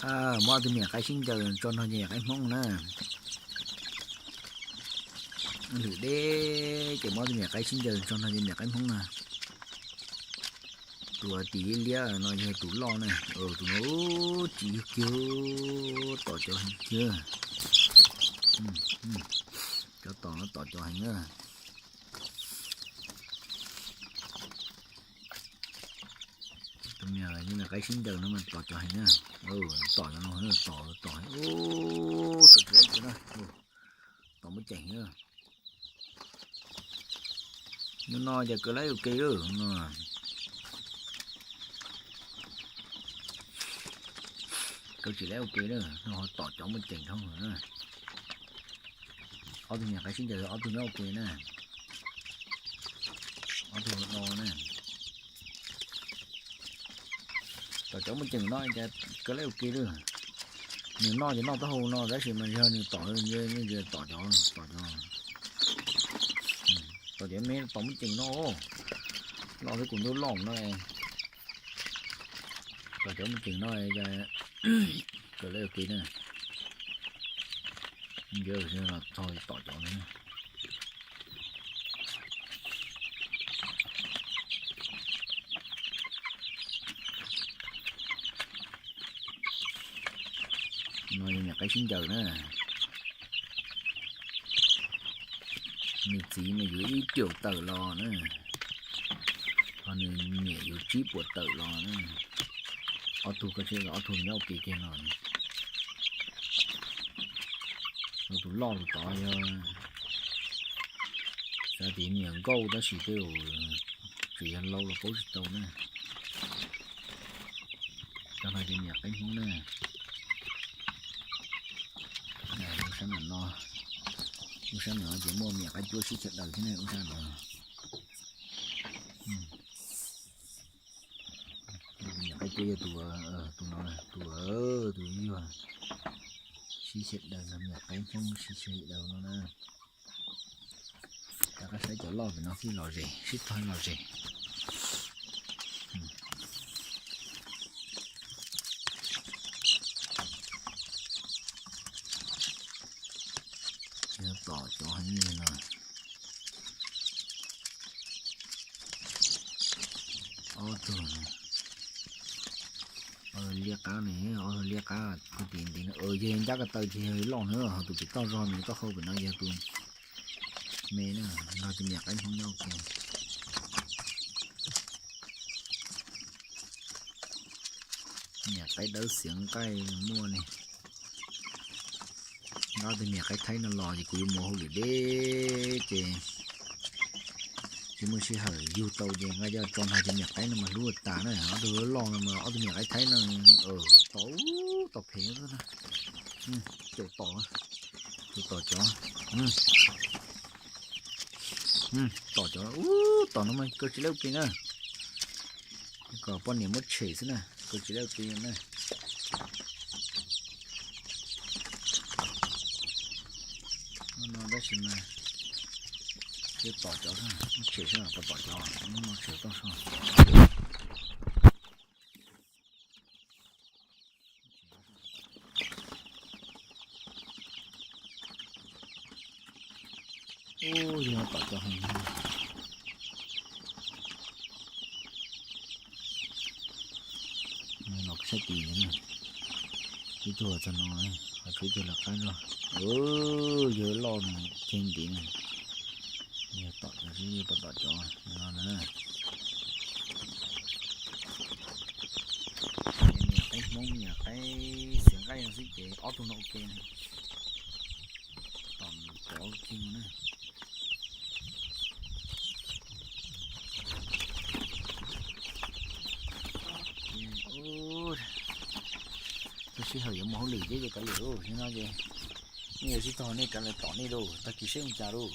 Muab ob tug me nyuam qaib sib ncaws tso nrog cov me nyuam qaib Hmoob na. Lwm deb ces muab ob tug me nyuam qaib sib ncaws tso nrog cov me nyuam qaib Hmoob na. Tus tim liab liab no yog tus loj na, tus no tsis yog kiag, tom cov heev kiag. Cov tom no tom cov heev na. Tus me nyuam qaib sib ncaws no mas tom cov heev na. Tom cov no tom tom heev. Tom muaj ceem na. Hnub no ces kawg laib ua ke lawm no. Kawg tsis laib ua ke lawm no, ho tom cov muaj ceem dhau na. Ob tug me nyuam qaib sib ncaws ob tug nyob ua ke na. Ob tug no na. Tom cov muaj ceem no ces kawg laib ua ke lawm. Nws noj ces noj taub hau no tab sis mas yog nws tom, tom cov, tom cov, tom cov me tom muaj ceem no. Loj xwb kuv ntuj loj no. Tom cov muaj ceem no kawg laib ua ke na. Ncawg los txog tom cov no. No yog me nyuam qaib sib ncaws na. Nws txiv mas yuav ib tiam tawm los na, ho nws niam yuav tsib puas tawm los na. Ob tug ko tseem, ob tug nyob ua ke kiag no. Tus loj tus tod yog xav tias me nyuam nkauj tab sis tej zaum tseem yog lau los paub tsis tau na. Cov no ces me nyuam qaib Hmoob na. Lub sab no, lub sab no ces muaj me nyuam qaib cuab sib chaw daws thiab ne, lub sab no. Me nyuam qaib cuab yog tus, tus no, tus, tus yuag sib chaw daws, me nyuam qaib Hmoob sib chaw daws no na. Rov qab saib cov loj pem no xwb los zes, sib tog los zes. Tom cov heev li no. Ob tug, ob tug liab qab ne, ob tug liab qab kuj tim ntiv no, yog ncab ko taw ces yog loj na, ho tus pem toj zog nws taub hau pem no yog tus me na, nrog tus me nyuam qaib Hmoob nyob ua ke. Me nyuam qaib dawb xiav nqaij muaj ne. Nqa ob tug me nyuam qaib Thaib no los ces kuv yuav mus hauj lwm deb ces tsis muaj sij hawm yug tau ces nqa coj tso nrog cov me nyuam qaib no mas hlub tas na. Ob tug loj no mas ob tug me nyuam qaib Thaib no tom, tom phem, caum tom, caum tom cov, tom cov, tom no mas kawg tsis laib ua ke na. Kom poj niam muab tshem xwb na, kawg tsis laib ua ke na. No tab sis mas cia tom cov, muab tshem xwb, kom tom cov, no tshem toj so. Ub, yog tom cov heev. Los saib tid, ib tug txog no, ho tshuav ib tug lawv qab zog. Yog loj mus ceg ntiv na. Yog tom cov, yog tom cov no na. Niam qaib Hmoob, niam qaib xiav nqaij no xwb ces ob tug no ua ke na. Tom cov ua ke na. Txog sij hawm yuav mus hauj lwm thiab ces kav liam lauj, no ces nej yuav sib tog nej kav liam tom nej lauj, tag kis seb ua cas lauj.